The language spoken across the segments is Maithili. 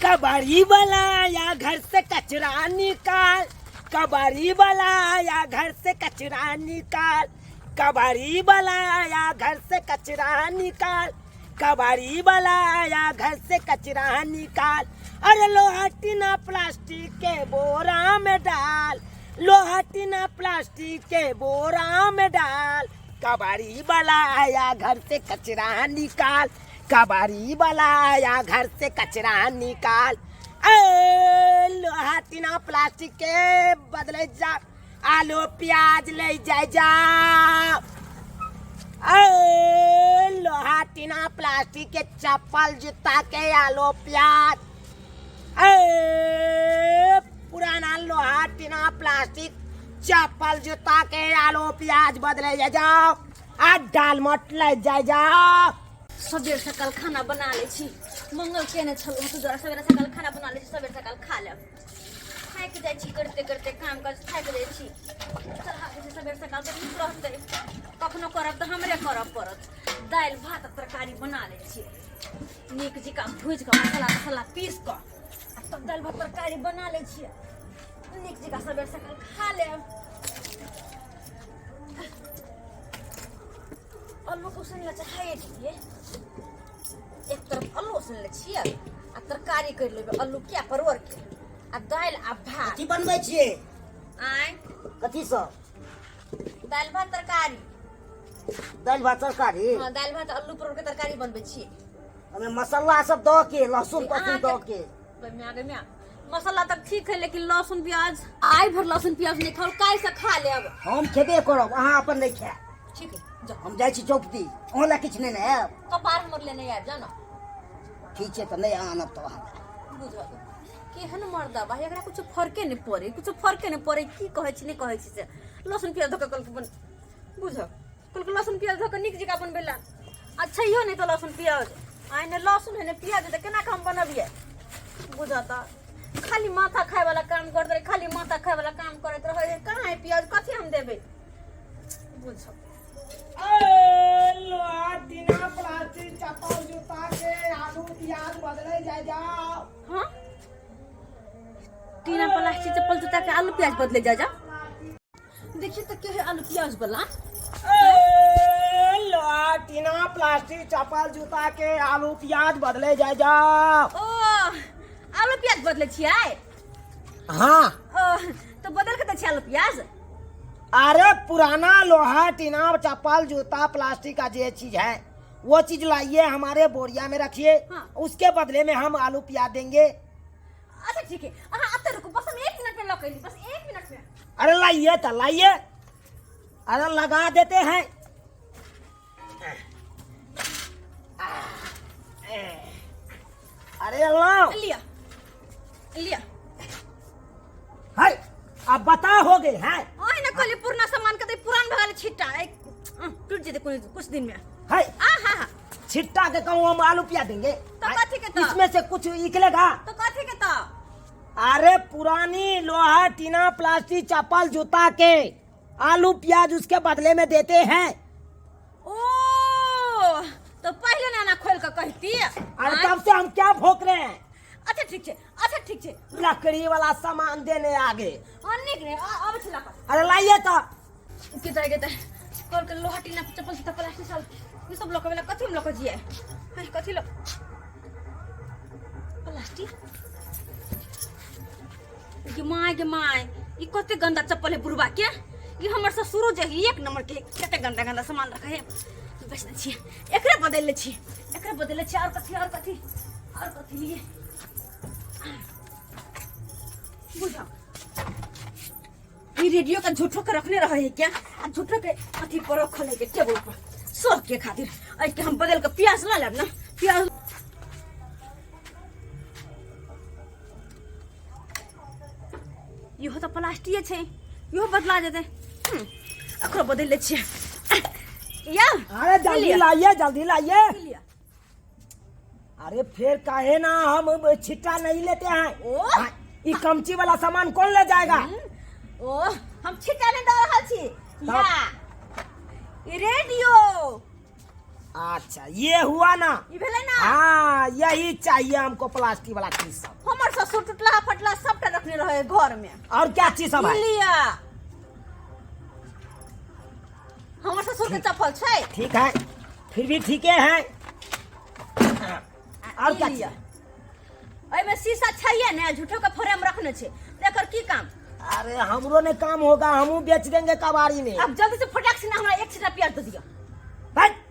कबाड़ी वाला आया घर से कचरा निकाल, कबाड़ी वाला आया घर से कचरा निकाल, कबाड़ी वाला आया घर से कचरा निकाल, कबाड़ी वाला आया घर से कचरा निकाल। अरे लोहा टीना प्लास्टिक के बोरा में डाल, लोहा टीना प्लास्टिक के बोरा में डाल, कबाड़ी वाला आया घर से कचरा निकाल, कबाड़ी वाला आया घर से कचरा निकाल। ए लोहा टीना प्लास्टिक के बदले जा, आलू प्याज ले जाए जा। ए लोहा टीना प्लास्टिक के चप्पल जूता के आलू प्याज, ए पुराना लोहा टीना प्लास्टिक चप्पल जूता के आलू प्याज बदले जाए जाओ, आ दाल मोट ले जाए जाओ। सबेर सकाल खाना बना लै छी, मंगल केने छलहुँ तऽ दुआरे सबेर सकाल खाना बना लै छी, सबेर सकाल खा लेब। थाकि जाइ छी करिते करिते काम काज, थाकि जाइ छी। चढ़ा दै छी सबेर सकाल तऽ नीक रहतै, कखनो करब तऽ हमरे करऽ पड़त। दालि भात आ तरकारी बना लै छी नीक जकाँ भूजि कऽ, मसाला तसाला पीस कऽ, आ तब दालि भात तरकारी बना लै छियै नीक जकाँ, सबेर सकाल खा लेब। आलू के उसनले चढ़ाइए दियै, एक तरफ आलू उसनले छियै आ तरकारी करि लेबै आलू के परोड़ के आ दालि आ भात। कथी बनबै छियै? आँय? कथी सब? दालि भात तरकारी। दालि भात तरकारी? हँ, दालि भात आलू परोड़ के तरकारी बनबै छियै। ओहिमे मसाला सब दऽ के, लहसुन तहसुन दऽ के? गै म्या गै म्या, मसाला तक ठीक है लेकिन लहसुन प्याज आइ भर लहसुन प्याज नहीं खाओ, काल्हि से खा लेब। हम खेबे करब, अहाँ अपन नहीं खायब। ठीक है, जाओ। हम जाइ छी चौक दी, अहाँ लए किछु नहि ने आयब। कपार हमर लेने आबि जाओ ना। ठीक छै, तऽ नहि आनब तऽ अहाँ बुझल केहन मर्दा भाई, एकरा कुछ फर्के नहीं पड़े, कुछ फर्के नहीं पड़े। की कहै छी नहीं कहै छी से लहसुन प्याज धऽ कऽ कहलकै बन, बुझल कहलकै लहसुन प्याज धऽ कऽ नीक जकाँ बनबै लए। अच्छा इहो नहि तऽ लहसुन प्याज आइ ने लहसुन है ने प्याज, तऽ केना कऽ हम बनबियै? बुझऽ तऽ खाली माथा खाय वाला काम करैत रहै, खाली माथा खाय वाला काम करैत रहै। कहाँ है प्याज, कथी हम देबै? बुझऽ लोहा टीना प्लास्टिक चप्पल जूता के आलू प्याज बदले जाय जाओ। हाँ, टीना प्लास्टिक चप्पल जूता के आलू प्याज बदले जा जा। देखिए तो के है आलू प्याज वाला। ए, लोहा टीना प्लास्टिक चप्पल जूता के आलू प्याज बदले जाय जाओ। ओ आलू प्याज बदले छियै? हाँ। ओ तो बदल के दै छियै आलू प्याज? अरे पुराना लोहा टीना चप्पल जूता प्लास्टिक का जो चीज है वो चीज लाइए, हमारे बोरिया में रखिए। हाँ। उसके बदले में हम आलू प्याज देंगे। अच्छा ठीक है, अहाँ अब रुकू, बस हम 1 मिनट में लऽ के अयली, बस 1 मिनट में। अरे लाइए तो लाइए, अरे लगा देते हैं। अरे लाओ। लिया लिया। है अब बता हो गए हैं। ओए ना कहली पुरना सामान के, तो पुरान भऽ गेल छिट्टा, एक टूट जेतै कोई कुछ दिन में। है आ हाँ हाँ। छिट्टा के कहूँ हम आलू प्याज देंगे तो कथी के तो? इसमें से कुछ निकलेगा? तो कथी के तो? अरे पुरानी लोहा टीना प्लास्टिक चप्पल जूता के आलू प्याज उसके बदले में देते हैं। ओ तो पहले ना ना खोल के कहती। अरे तब से हम क्या भोंक रहे हैं? अच्छा ठीक छै, अच्छा ठीक छै। लकड़ी वाला सामान देने आगे। हाँ निक रे, अब छिला कर। अरे लाइए तो। के जाए के कल के लोहा टीना चप्पल जूता प्लास्टिक सब ई सब लकवे ला कथी हम लक जिए हैं, कथी लक प्लास्टिक? गे my गे my, ई कते गंदा चप्पल है बुढ़बा के। ई हमर ससुरो जे है एक नंबर के, कते गंदा गंदा सामान रखे है। बेच दै छियै, एकरे बदलि लै छियै, एकरे बदलि लै छियै। और कथी, और कथी, और कथी लिए? बुझा ई रेडियो का झूठो के रखने रहे है क्या? आ झूठो के अथी पर रखल है के टेबुल पर शौक के खातिर। ऐ के हम बदल के प्याज ला लेब ना, प्याज। इहो तऽ प्लास्टिके छै, इहो बदला जेतै। एकरो बदलि लै छियै। या अरे जल्दी लिअ। लाइए, जल्दी लाइए। लिअ। अरे फिर काहे ना हम छिट्टा नहीं लेते हैं। ओ। हाँ, ये कमची वाला सामान कौन ले जाएगा? ओ हम छिट्टा नहि दऽ रहल छी। तब? या ई रेडियो। अच्छा ये हुआ ना। ई भेलै ना। हाँ, यही चाहिए हमको, प्लास्टिक वाला चीज सब। हमर ससुर टुटला फटला सबटा रखने रहे घर में। और क्या चीज सब ई है? लिअ, हमर ससुर के चप्पल छै। ठीक है, फिर भी ठीक है। और ई क्या लिअ। चीज? एहिमे शीशा छैहे ने, झूठो के फ्रेम रखने छै, तऽ एकर की काम? अरे हमरो ने काम होगा, हमू बेच देंगे कबाड़ी में। अब जल्दी से फटाक से ना हमरा एक छिटा प्याज दे दिअ। हट!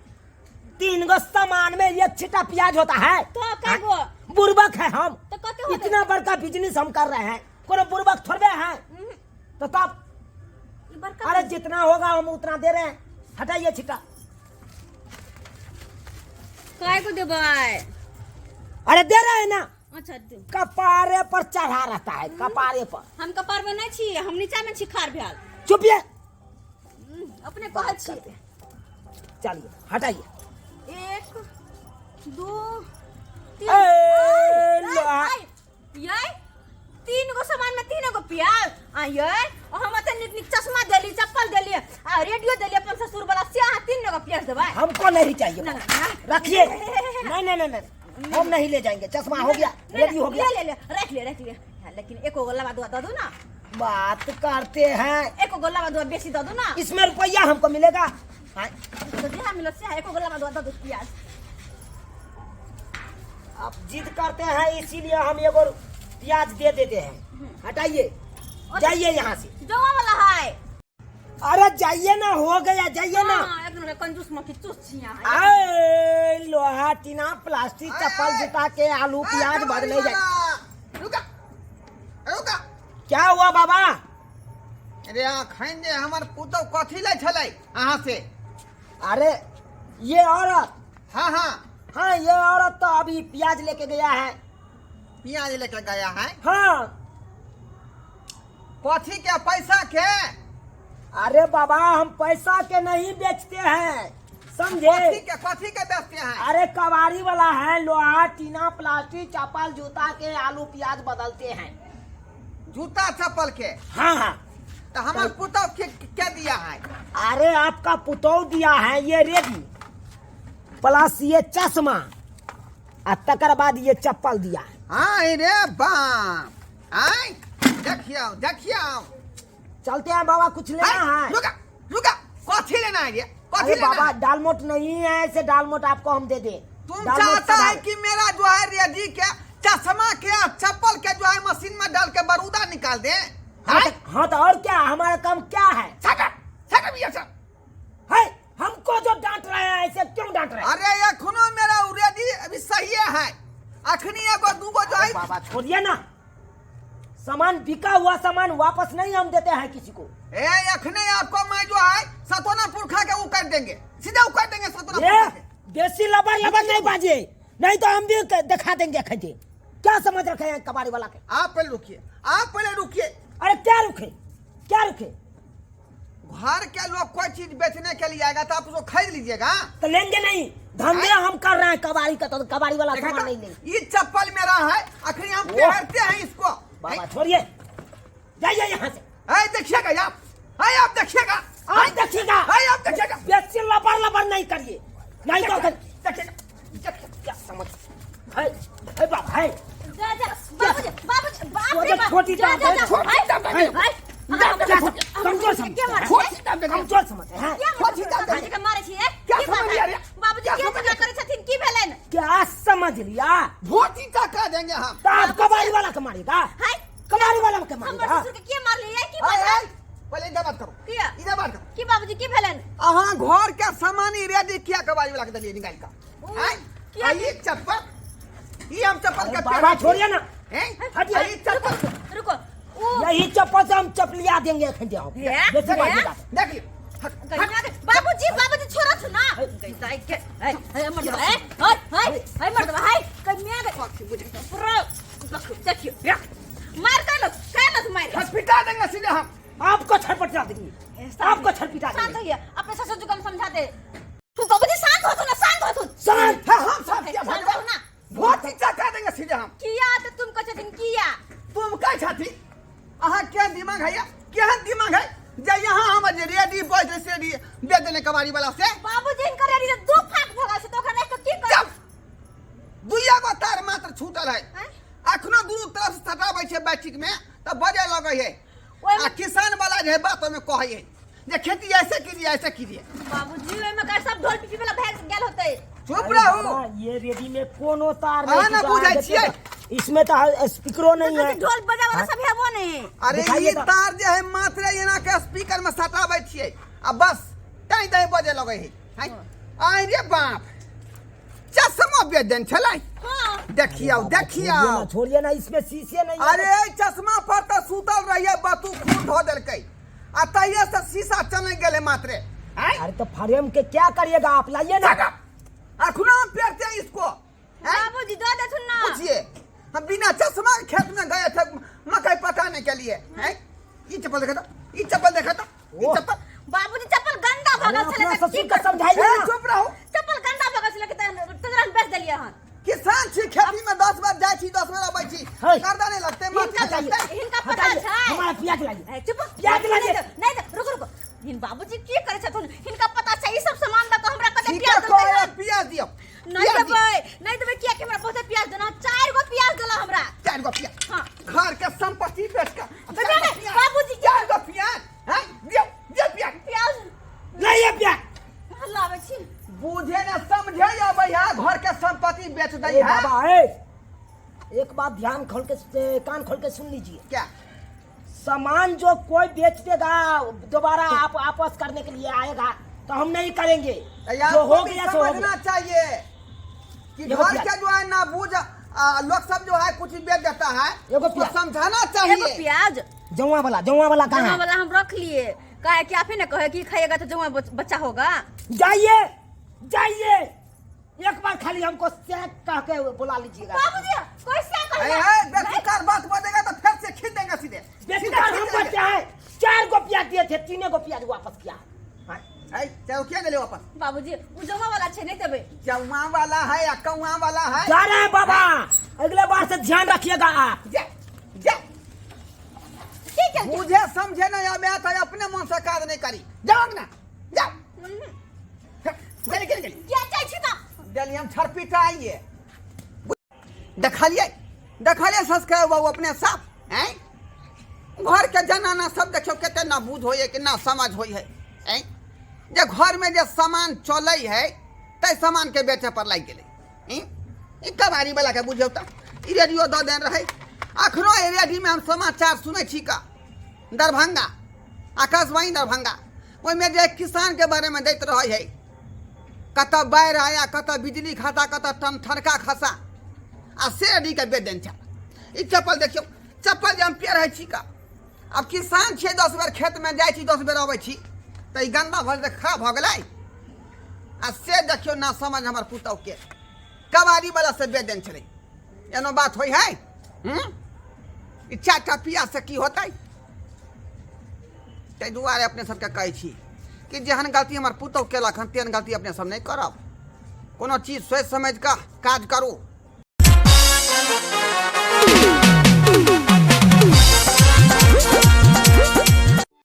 तीन गो सामान में एक छिटा प्याज होता है? तो कै गो? बुर्बक है हम? तो कते होतै? इतना बड़का बिजनेस हम कर रहे हैं, कोनो बुर्बक थोड़बे है? तो तब ई बड़का। अरे जितना होगा हम उतना दे रहे हैं, हटाइए छिटा। कै गो देबै? अरे दे रहे हैं ना। अच्छा दे। कपारे पर चढ़ा रहता है, कपारे पर। हम कपार में नहीं छी, हम नीचा में छी खार भेल। चुपिए। अपने कहै छी। चलिए, हटाइए। एक, दू, तीन। ए, आय, ला। आय, यै तीन गो सामान में तीन गो प्याज आ यै, और हम एते नीक नीक चश्मा देली, चप्पल देली आ रेडियो देली अपन ससुर वाला से, अहाँ तीन गो प्याज देबै? हमको नहीं चाहिए। ना, ना। रखिए। नहीं नहीं नहीं नहीं, हम नहीं ले जाएंगे। चश्मा हो गया, रेडी हो गया। ले ले ले, रख ले, रख ले। हाँ, लेकिन एको गो लवा दुआ दऽ दू ना। बात करते हैं। एको गो लवा दुआ बेसी दऽ दू ना। इसमें रुपया हमको मिलेगा, हाँ? तो जेहा मिलत से एको गो लवा दुआ दऽ दू प्याज। आप जिद करते हैं, इसीलिए हम एगो प्याज दे देते हैं। हटाइए, जाइए यहाँ से। जौआ वाला है। अरे जाइए ना, हो गया, जाइए ना। हाँ, एक नंबर कंजूस मक्खी चूस छी अहाँ। आए, लोहा टीना प्लास्टिक चप्पल जूता के आलू प्याज बदले जाए। रुका रुका। क्या हुआ बाबा? अरे अखन जे हमर पुतहु कथी लै छलै अहाँ से? अरे ये औरत? हाँ हाँ। हाँ, ये औरत तो अभी प्याज लेके गया है। प्याज लेके गया है? हाँ। कथी के, पैसा के? अरे बाबा, हम पैसा के नहीं बेचते हैं, समझे? कथी के, कथी के बेचते हैं? अरे कबाड़ी वाला है, लोहा टीना प्लास्टिक चप्पल जूता के आलू प्याज बदलते हैं। जूता चप्पल के? हाँ हाँ। तो हमर पुतहु के क्या दिया है? अरे आपका पुतोह दिया है ये रेडी प्लस ये चश्मा आ तकर बाद ये चप्पल दिया है। हाँ रे बाप, आय देखियो देखियो। चलते हैं बाबा, कुछ लेना है? रुका रुका, कथी लेना है रे, कथी अरे लेना बाबा है? दालमोट नहीं है, ऐसे दालमोट आपको हम दे दे। तुम दालमोट चाहता है सदा- कि मेरा जो है रेडी के चश्मा के और चप्पल के जो है मशीन में डाल के बरूदा निकाल दे? हाँ तो, हाँ तो और क्या, हमारा काम क्या है? Shut up, shut up, ये सब। है हमको जो डांट रहे हैं, ऐसे क्यों डांट रहे हैं? अरे एखनो मेरा उ रेडी अभी सही है, अखनी एगो दूगो जो है। बाबा छोड़िए ना, सामान बिका हुआ सामान वापस नहीं हम देते हैं किसी को। ए अखने आपको मैं जो है सतोना पुरखा के वो कर देंगे, सीधा वो कर देंगे सतोना ये पुरखा के। देसी लबर लबर नहीं बाजे, नहीं तो हम भी दिखा देंगे खंजे। क्या समझ रखे हैं कबाड़ी वाला के? आप पहले रुकिए, आप पहले रुकिए। अरे क्या रुके, क्या रुके? घर के लोग कोई चीज बेचने के लिए आएगा तो आप उसको खरीद लीजिएगा? तो लेंगे नहीं, धंधे हम कर रहे हैं कबाड़ी का, तो कबाड़ी वाला देखा सामान तो, नहीं लेंगे। ये चप्पल मेरा है, अखनी हम वो। पहनते हैं इसको। बाबा छोड़िए, जाइए यहाँ से। ऐ देखिएगा आप, ऐ आप देखिएगा। आप देखिएगा। ऐ आप देखिएगा। बेसी लबर लबर नहीं करिए, नहीं तो देखिएगा देखिएगा। क्या समझ है, है बाबा है। जा जा बाबूजी बाबूजी, बाप वो रे तो बाप। छोटी जा जा दांत है, जा छोटी हाय, दांत है। हाय, क्या कमजोर के समझते मारे हैं? छोटी दांत है। कमजोर समझते हैं? क्या छोटी दांत है। बाबूजी के मारे छियै? क्या की बात समझ है? लिया रे? बाबूजी क्या के समझ झगड़ा लिया? करै छथिन, की भेलनि? क्या समझ लिया? धोती तक देंगे हम। तो आप कबाड़ी वाला के मारेगा? हाय। कबाड़ी वाला के हमर मारेगा? ससुर के के मारलियै, की ऐ, बात है? ऐ, पहले इधर बात करो। किया? इधर बात करो। की बाबूजी, की भेलनि? अहाँ घर के सामान ही रेडी किया कबाड़ी वाला के देलियै निकाल का? ओ, आय, किया? आ ई चप्पल, ई हम चप्पल के बाबा पहने छी। छोड़िए ना। हैं? हटिए। आ ई चप्पल। रुको, ओ यही चप्पल से हम चपलिया देंगे खंडे हम। हे? जैसे हे? बाजी बात। देख लियो। हट, कहिया के बाबूजी बाबूजी छोड़ो छु ना, कैसा के है है मर्दवा है है है है मर्दवा है कन्या के पूरा देखियो मार कैलस कैलस मार। हॉस्पिटल देंगे सीधे हम। आपको छटपटा देंगे, आपको छटपटा शांत देंगे। होइए, अपने ससुर जी को हम समझा दे। तू बाबूजी शांत हो ना, शांत हो। शांत। हाँ, हम साफ किया। शांत हो ना। बहुत ही चक्का देंगे सीधे हम। किया तो तुम कह छथिन किया? तुम का छाती, अहाँ क्या दिमाग है या केहन दिमाग है? जे यहाँ हमर जे रेडी बज से रेडी दे देने कबाड़ी वाला से। बाबूजी, हिनकर रेडी से दू फाक भऽ गेल छै, तऽ ओकरा राखि कऽ की करब? चुप! दुइया गो तार मात्र छूटल है। आँय? अखनो दुनू तरफ से सटाबै छै बैठक में तऽ बजे लगै है। ओहिमे आ किसान वाला जे है बात ओहिमे कहै है जे खेती ऐसे कीजिए, ऐसे कीजिए। बाबूजी, ओहिमे कर सब ढोल पिपी वाला भागि गेल होतै। चुप अरे रहू। बाबा, ये रेडी में कोनो तार अहाँ नहीं ना टूटा है, बुझै देखिए छियै। तो, इसमें तो स्पीकरो नहीं है। ढोल बजा वाला सब हेबो नहीं। अरे, दिखाइए ई तऽ। तार जे है मात्र एना के स्पीकर में सटाबै छियै आ बस ताई ताई बजे लगै है। हाय, आइ रे बाप, चश्मा बेच देन छलै। हाँ। देखियौ। अरे बाबा, देखियौ। छोड़िए ना, छोड़िए ना, इसमें शीशे नहीं है। अरे, एहि चश्मा पर तऽ सुतल रहिए, बतू खून धो देलकै आ तहिये से शीशा चमक गेलै मात्रे। आँय? अरे, तो फ्रेम के क्या करिएगा आप? लाइए ना। अखनो हम पेरते हैं इसको, आँय? बाबूजी, दऽ देथुन ना। पूछिए, हम बिना चश्मा के खेत में गए थे मकई पकाने के लिए हैं। ई चप्पल देखा तो, ई चप्पल देखा तो, ई ओह। चप्पल। बाबूजी, चप्पल गंदा भऽ अरे, गेल छलै अपना तऽ की ससुर के करब? समझाइए ए, ना। चुप रहो। चप्पल गंदा भऽ गेल छलै तऽ तोरा हम बेच देलियै हन। किसान छी, खेती में 10 बार जाइ छी, 10 बार अबै छी। है। गर्दा नहीं लगते, माथा हिनका लगते। हिनका पता हटाइए, छै। हमारा प्याज लाइए। ए, चुप। प्याज नहीं लाइए। दे, नहीं दे, रुको रुको। हिन बाबूजी की करै छथुन? हिनका पता छै ई सब सामान दऽ कऽ हमरा कते ठीके प्याज देलकै कहै, हन। प्याज दियौ। नहीं प्याज दियौ। देबै, नहीं देबै, किया कि हमरा बहुते प्याज देना, चारि गो प्याज देला हमरा। चारि गो प्याज? हाँ। घर के संपत्ति बेच के बेटा ने, बाबूजी के- चारि गो प्याज हैं? दियौ, दियौ प्याज। प्याज। लाइए प्याज। लाबै छी। बुझे ने समझे अबै है, घर के संपत्ति बेच दै ए है। बाबा, ए, एक बात ध्यान खोल के कान खोल के सुन लीजिए। क्या? सामान जो कोई बेच देगा, दोबारा आप आपस करने के लिए आएगा तो हम नहीं करेंगे। तो जो हो आपको भी गया सो हो समझना गया। चाहिए कि एगो घर प्याज। के जो है ना बूझ लोग सब जो है कुछ बेच देता है, एगो उसको प्याज। समझाना एगो चाहिए। प्याज। जौआ वाला, जौआ वाला कहाँ जौआ है? वाला हम रख लिए, काहे कि आप ही ना कहे कि खाइएगा तो जौआ बच्चा होगा। जाइए, जाइए, एक बार खाली हमको सेक कह के बुला लीजिएगा। बाबूजी, कैसे ए, कहला? ए, बेकार बात बोलेगा तो फिर से खींच देंगे सीधे। बेकार हम बच्चे हैं? चार गो प्याज दिए थे, तीने गो प्याज वापस किया। हाँ, ए, चलो क्या ले वापस। बाबूजी, उ जौआ वाला छै, नहीं देबै। जौआ वाला है या कौआ वाला है? जा रहे हैं बाबा, अगले बार से ध्यान रखिएगा आप। जा जा। की केलकै? मुझे समझे नहीं आवे तो अपने मन से काज नहीं करी। जाओ ना, जाओ। चल चल चल। किया जाइ छी तऽ? दिल्ली हम छरपीटा आइए। देखलिए, देखलिए सब्सक्राइब बाबू अपने साफ हैं। घर के जनाना सब देखियो कते ना बुझ होइए कि ना समझ होइ है हैं। जे घर में जे सामान चलै है तै सामान के बेचे पर लागि गेलै हैं। ई कबाड़ी वाला के बुझियौ तऽ ई रेडियो दऽ देने रहै। अखनो एहि रेडियोमे हम समाचार सुनै छी का, दरभंगा आकाशवाणी दरभंगा, ओहिमे जे किसानके बारेमे दैत रहै है, कतऽ बाढ़ि आया, कतऽ बिजली खसा, कतऽ ठनका खसा, आ से रेडीके बेच देने छल। ई चप्पल देखियौ, चप्पल जे हम पेरहै छी का, आब किसान छियै, 10 बेर खेतमे जाइ छी, 10 बेर अबै छी, तऽ ई गन्दा भऽ जेतै, खराब भऽ गेलै। आ से देखियौ ना समझ हमर पुतहुके, कबाड़ी वाला से बेच देने छलै। एनो बात होइ है? हूँ, ई चारिटा पियाज से की होतै? ताहि दुआरे अपने सबके कहै छी कि जेहन गलती हमर पुतहु केलक हन, तेहन गलती अपने सब नहि करब। कोनो चीज सोचि समझि कऽ काज करू।